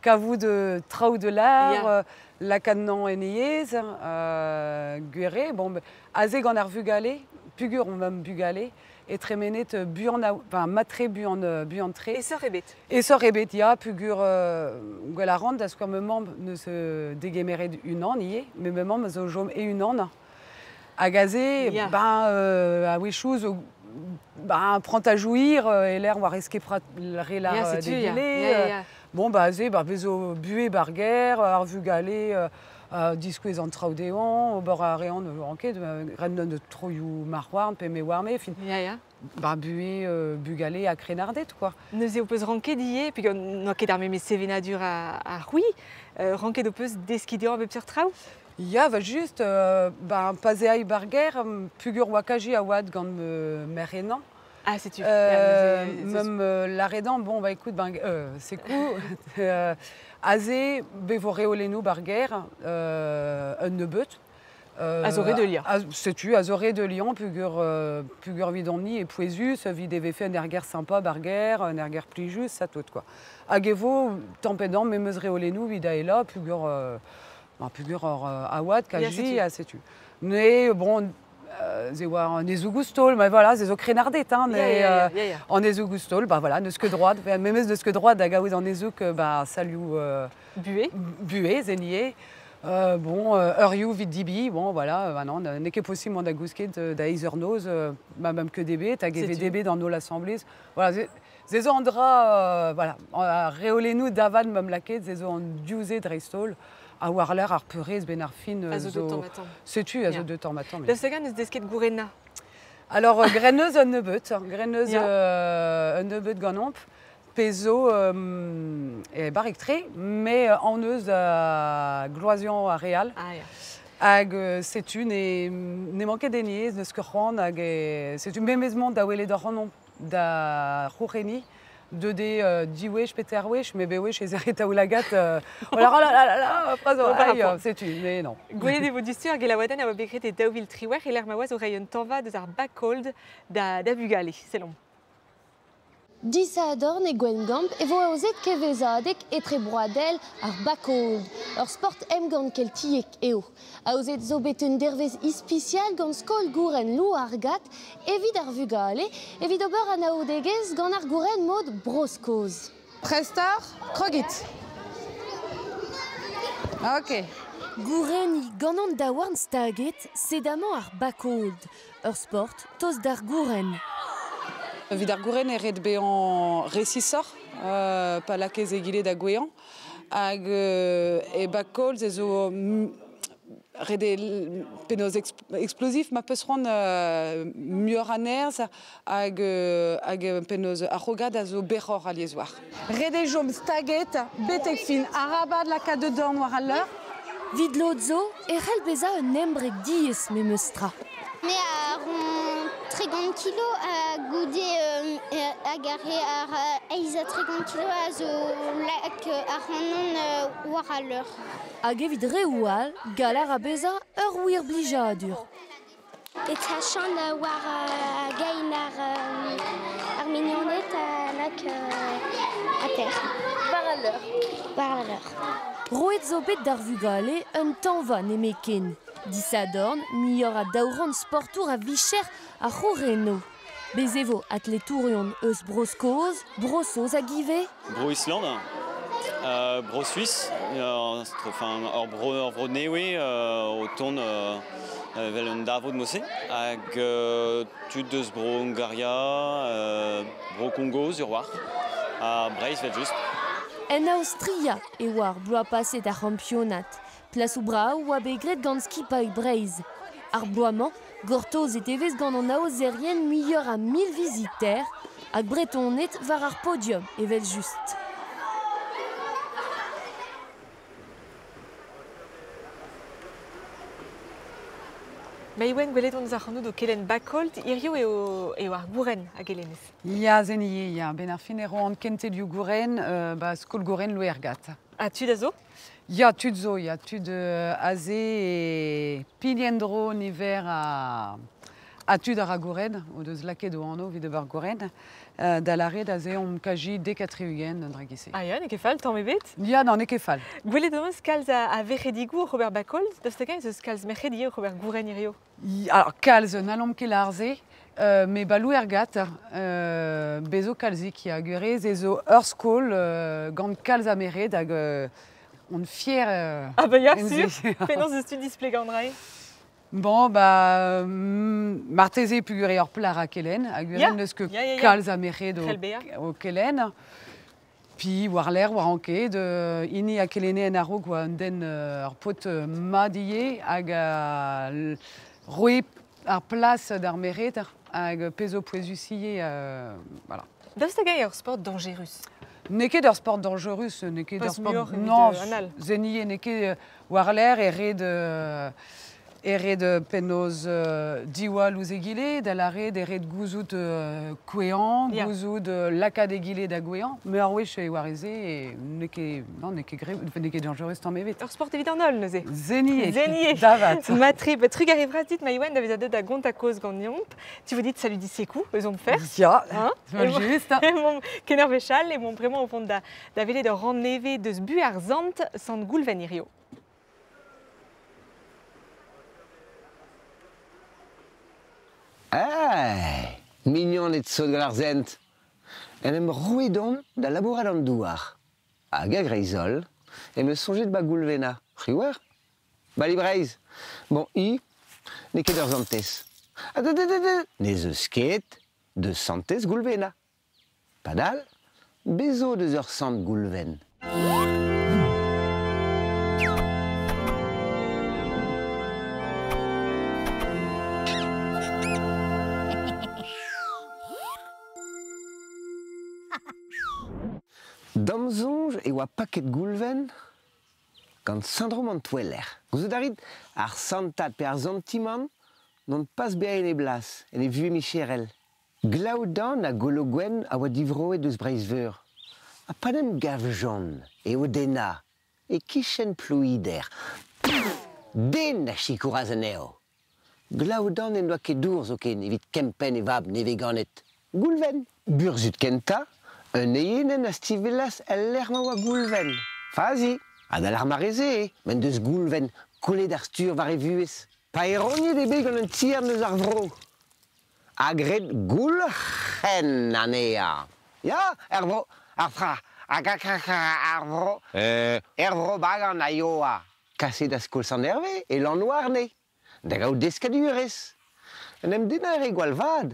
[SPEAKER 8] kavout de traoù de l'ar,
[SPEAKER 1] Ya.
[SPEAKER 8] lakaat en iez, gwere, bon, aze gant ar vugale, pugur on vam bugale, e tremenet buan a, enfin, matre buan tre.
[SPEAKER 1] E sor ebet.
[SPEAKER 8] E sor ebet, ya, pugur gwell a ran, da skouer me mamm neus degemeret unan ivez, me me mamm zo jom e unan. Hag aze,
[SPEAKER 1] Ya.
[SPEAKER 8] ben, a wechoù zo, ben, prant a jouir, e l'air war eske prat re lar,
[SPEAKER 1] Ya, setu, ya.
[SPEAKER 8] degele,
[SPEAKER 1] Ya, ya, ya.
[SPEAKER 8] Bon, bah, aze, bah, bezo bue barger, ar vugale, diskouez an traoù dezhañ, ober a rean, anket, ren de troioù marc'houarn, pe me warme, fin.
[SPEAKER 1] Ya, ya.
[SPEAKER 8] Bah, bue, bugale ha krennarded, quoi.
[SPEAKER 1] Neuze ho peus ranket ivez, puis n'oa ket ar memes sevenadur a c'hwi, ranket ho peus deskiñ bep seurt traoù?
[SPEAKER 8] Ya, va just, bah, pazeai barger, pugur oa kaji a oad gant me mère enañ.
[SPEAKER 1] Ah, setu. Ya, neuze,
[SPEAKER 8] Mem, l'aredan, bon, bah, écoute, ben, c'est kou. Aze, bevo reolennoù barger, un nebeut.
[SPEAKER 1] Azoré de Lyon.
[SPEAKER 8] Setu, Azoré de Lyon, pugur vidonni e pouezus, vid e vefe un erger sympa barger, un erger plijus, ça tout, quoi. Hag evo, tempedan, memeus reolennoù vid a ela, pugur, ben, pugur ur, awad,
[SPEAKER 1] Ya,
[SPEAKER 8] kaji,
[SPEAKER 1] setu.
[SPEAKER 8] ha setu. Mais, bon, ze oa an ezougustol, mais voilà, ze zo krennardet, hein,
[SPEAKER 1] Ya,
[SPEAKER 8] mais,
[SPEAKER 1] ya, ya, ya, ya.
[SPEAKER 8] an ezougustol, bah voilà, neus ket droit, memes neus ket droit da gaout an ezoug, bah, salioù,
[SPEAKER 1] Bué.
[SPEAKER 8] Bué, zenier. Bon, ur vid dibi, bon, voilà, bah non, n'eo ket possible mont da gousket, da eiz ur noz, ma même que debe, hag e
[SPEAKER 1] Setu.
[SPEAKER 8] debe dans nos assemblées. Voilà, ze zo an dra, voilà, a reolennoù davan mam laket, ze zo an diouze dreistol, a war l'air ar peurez ben ar fin,
[SPEAKER 1] A zo
[SPEAKER 8] zo
[SPEAKER 1] de tamm a tamm.
[SPEAKER 8] Setu, a zo
[SPEAKER 1] Ya.
[SPEAKER 8] de tamm a tamm,
[SPEAKER 1] Da segan eus desket gourenna.
[SPEAKER 8] Alors, grenneuz un nebeut, grenneuz,
[SPEAKER 1] Ya.
[SPEAKER 8] un nebeut ganomp, pezo, e barrek tre, mais, an eus da gloazian a real.
[SPEAKER 1] Ah, ya.
[SPEAKER 8] Hag, setu ne manket deniez, neus ket c'hoant, hag, setu memez mont da welet ar c'hanomp da c'houreni, de de, diwech, peter wech, me bewech ez eret aoulagat, oh là là là là là, praz
[SPEAKER 1] Bon, par
[SPEAKER 8] aïe,
[SPEAKER 1] rapport.
[SPEAKER 8] setu, mais non.
[SPEAKER 1] Gwelet e vo distu ar gelaouadenn a oa bet graet e daou vil triwec'h e l'er ma oaz o reiñ un tañva deus ar backhold da vugale, selomp.
[SPEAKER 12] Disadorn e Gwengamp e vo aozet kevezadeg etre broadel ar backhold. Ur sport emgann keltiek eo. Aozet zo bet un dervez ispisial gant skol gouren lou ar gat evit ar vugale evit ober an aodegez gant ar gouren mod broskoz.
[SPEAKER 8] Prestar, krogit. Ok.
[SPEAKER 12] Goureni gant an daouarn staget, sedamañ ar backhold. Ur sport toz d'ar gouren.
[SPEAKER 8] Evit ar gouren e ret bezañ resisoc'h, pa lakez egile da goueañ. Hag, e backhold ze zo, ret e penaos explosif ma peus c'hoant, muioc'h a nerzh hag penaos ar c'hrogad a zo berroc'h alies war. Ret e jom staget, betek fin, arabat lakaat de dorn war al leur.
[SPEAKER 12] Vid lod zo, e c'hell bezañ un embreg diaes memes tra.
[SPEAKER 13] Me a ron 30 kilo a goude, a gare ar, eiz a 30 kilo a zo lak, ar c'hanon, war al leur.
[SPEAKER 12] Hag evit reoù all, galar a bezañ ur wir blijadur.
[SPEAKER 13] E tachan war, gain ar mignoned a lak, a terre. War al leur. War al leur.
[SPEAKER 12] Roet zo bet d'ar vugale un tañva nemeken. Disadorn, muioc'h a daouran sportour a vicher a c'houreno. Bez e vo atletourion eus Bro-Skos, Bro-Saoz hag ivez.
[SPEAKER 14] Bro-Islande, Bro-Suisse, enfin, ur bro, ur vro newe, o ton, vel un darvoud mose, hag, tud deus Bro-Hungaria, Bro-Kongo, sur war, ha Breizh vel just.
[SPEAKER 12] En Aostria e oa ar bloaz paset ar c'hampionad. Plasoù brav oa bet graet gant skipailh Breizh. Ar bloaz-mañ, gortozet e vez gant an aozerien muioc'h a 1000 viziter hag Bretoned war ar podium evel-just.
[SPEAKER 1] Maïwenn, gwelet hon eus ac'hanout o kelenn Bakolt. Hirio eo, eo ar gouren a gelennez.
[SPEAKER 8] Ya, zen ivez, ya. Ben ar fin e roan kentelioù gouren, ba skol gouren Louergat.
[SPEAKER 1] Ha tud a zo?
[SPEAKER 8] Ya, tud zo, ya. Tud aze e pign en-dro niver a, a tud a ra gouren, o deus lakaet o anv evit ober gouren. Da lâret aze omp kaji dek ha tri-ugent, un dra giz-se.
[SPEAKER 1] Ah ya, n'eo ket fall tamm ebet?
[SPEAKER 8] Ya, non, n'eo ket fall.
[SPEAKER 1] Gwelet hon eus kalz a, a verc'hedigoù oc'h ober Bakolt, daoust hag-eñ ez eus kalz merc'hed ivez oc'h ober gouren hirio?
[SPEAKER 8] Alors, kalz, n'hallomp ket lâr-se, me balou er gat, bezo kalzik ya, gwirez ez zo ur skol gant kalz a merc'hed hag on fier
[SPEAKER 1] Ah bah ya, sur. Penaos eus tu displegañ an dra-se?
[SPEAKER 8] Bon, bah, marteze peogwir eo ur plac'h a kelenn, ha gwir n'eus ket kalz a merc'hed o kelenn. Puis war-lerc'h, war anket, hini a kelenne en a-raok oa un den ur paotr mat ivez hag a roe ar plas d'ar merc'hed hag pezh zo pouezus ivez, voilà.
[SPEAKER 1] Daoust hag-eñ eo ur sport dañjerus?
[SPEAKER 8] N'eo ket ur sport dañjerus, n'eo ket ur sport... Non, zen ivez, n'eo ket war-lerc'h e red e ret penaos diwall ouzh egile, da lâret e ret gouzout kouezhañ, gouzout lakaat egile da gouezhañ. Meur a wech e oar se e n'eo ket, non, n'eo ket grev, n'eo ket dañjerus tamm ebet.
[SPEAKER 1] Ur sport evit an holl neuze.
[SPEAKER 8] Zenier.
[SPEAKER 1] Zenier.
[SPEAKER 8] Davat.
[SPEAKER 1] Mat-tre, ba trugarez vras dit Maïwenn da vezañ deuet da gontañ kaoz ganeomp. Tu vous dit salut dit sekou, eus hon fer.
[SPEAKER 8] Ya, juste.
[SPEAKER 1] Ken ur wech all, emaomp bremañ o vont da, da welet ur rann nevez deus Bu ar Sant, Sant Goulven hirio.
[SPEAKER 15] Hey Mignoned sot gant ar sent! En em roet on da labourat an douar. Hag a-greiz-holl em eus soñjet 'ba Goulvena, c'hwi 'oar? Bali Breizh. Bon, hi, n'eo ket ur santez. Ha da da da da n'ez eus ket deus santez Goulvena. Padal, bez zo deus ur sant Goulven. D'am soñj e oa paket Goulven gant syndrom an toueller. Gouzout a rit, ar santad pe ar santimant n'on pas bezañ en e blas, en e vuhez micherel. Glaodan ha Gologwenn a oa divroet eus Breizh-Veur. Ha pa 'n em gavjont e Odena, e-kichen Plouider, den na sikouras anezho. Glaodan n'en doa ket dour zoken evit kempenn e vab nevez-ganet, Goulven. Burzhud kentañ, un eienenn a stivellas el lec'h ma oa Goulven. Fazi! Adal ar mare-se eo m'en deus Goulven kollet ar stur war e vuhez. Paeroniet eo bet gant un tiern eus ar vro. Ha graet goulc'hen anezhañ. Ya, er vro, ar fra, hag ar vro, er vro bagan a yoa. Kaset da skol Sant-Herve e Lanhouarne, da gaout deskadurezh. En em dennañ a rae gwall vat,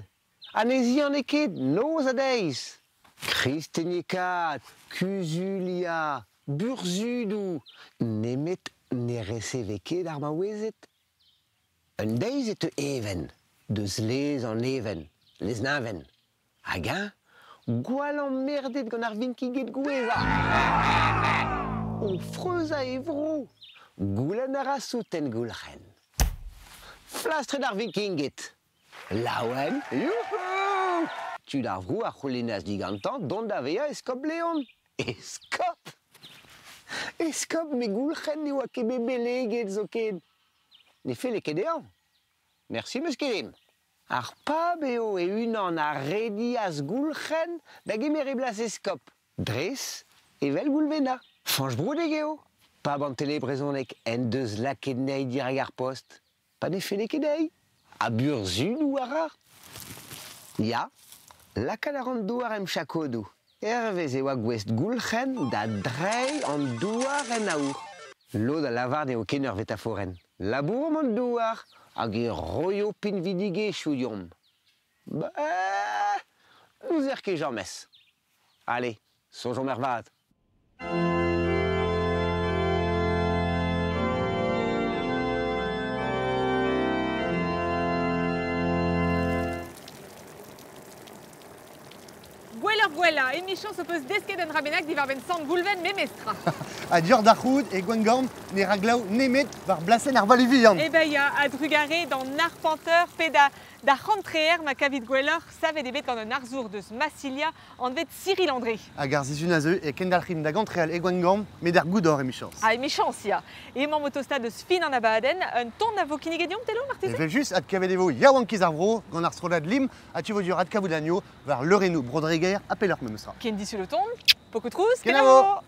[SPEAKER 15] ha ne zihane ket noz ha deiz. Kristenekaat, kuzuliañ, burzhudoù, nemet ne reseve ket ar maouezed. Un deiz e teu Even, deus lez an Even, Lesneven. Hag eñ, gwall emmerdet gant ar vinkiged gouezhañ. O freuzañ e vro, goulenn a ra souten Goulc'hen. Flastret ar Vikinged. Laouen, youc'hou! Tud ar vro a c'houlennas digantañ dont da vezañ eskob Leon. Eskob? Eskob met Goulc'hen ne oa ket bet beleget zoken. Ne felle ket dezhañ. Mersi 'meus ket. Ar pab eo e-unan a redias Goulc'hen da gemer e blas eskob, dres evel Goulvena. Fañch Broudig eo, pab an tele brezhonek en deus lakaet anezhi dirak ar post, pa ne felle ket dezhi. Ha burzhudoù a ra. Ya, lakaat a ran douar em chakodoù. Hervez e oa gouest Goulc'hen da dreiñ an douar en aour. Lod a lavar n'eo ket ur vetaforenn. Labouromp an douar hag e roio pinvidigezhioù deomp. Ba, n'ouzer ket james. Ale, soñjomp ervat.
[SPEAKER 1] Gwelloc'h gwellañ, emichañs ho peus desket un dra bennak diwar-benn Sant Goulven memestra.
[SPEAKER 2] Ha dioc'h d'ar c'houd e Gwengamp ne ra glav nemet war blasenn ar Valivian.
[SPEAKER 1] Eh ben ya, a-drugarez d'an arpenteur pe da d'ar c'hantreer ma kavit gwelloc'h, savet eo bet gant un arzour deus Massilia anvet Cyril André.
[SPEAKER 2] Hag ar sizhun a zeu e kendalc'himp da gantreal e Gwengamp met ar goudor emichañs.
[SPEAKER 1] Ah, emichañs, ya. Emañ motostad eus fin an abadenn, un ton a vo kinniget deomp, Telo, marteze?
[SPEAKER 2] Evel-just, adkavet e vo yaouankiz ar vro gant ar strollad Lim ha tu vo dur adkavout anezho war leurennoù Bro-Dreger ha pelloc'h memes tra.
[SPEAKER 1] Ken disul o tont, pokoù trouz,
[SPEAKER 2] Kenavo!
[SPEAKER 1] kenavo!